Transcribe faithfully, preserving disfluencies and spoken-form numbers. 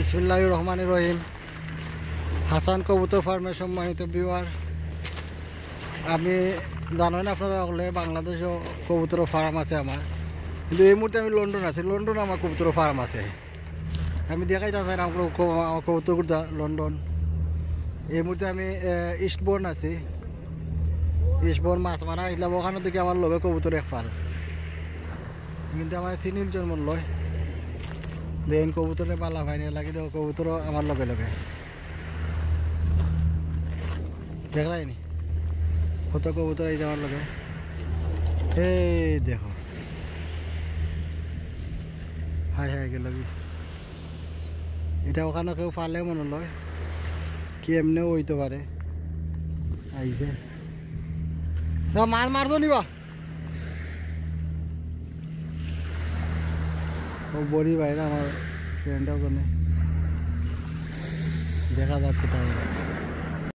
বিসমিল্লাহির রহমানির রহিম। হাসান কবুতর ফার্মের সম্মানিত ভিউয়ার, আমি জানেন আপনারা হকলে বাংলাদেশও কবুতর ফার্ম আছে আমার, কিন্তু এই মুহূর্তে আমি লন্ডন আছি। লন্ডন আমার কবুতর ফার্ম আছে। আমি দেখাইতাম চাইলাম আমার কবুতর গুলা লন্ডন। এই মুহূর্তে আমি ইস্টবোর্ন আছি। ইস্টবোর্ন মাছ মারা আসলাম, ওখানো দেখি আমার লগে কবুতর এক ফাল। কিন্তু আমার সিনিল জন্ম লয় দেন কবুতরে বালা পাইনি লাগি দেখো কবুতর আমার লগে লগে। দেখলায়নি কত কবুতর এই যে আমার লগে। এই দেখো, হায় হায় গেল কি। এটা ওখানো কেউ ফালে মনে লয়, কি এমনেও হইতে পারে। আইছে না, মাছ মারতো নিবা। ও বড়ি ভাই না, আমার ফ্রেন্ড ওখানে। দেখা যাক কোথায়।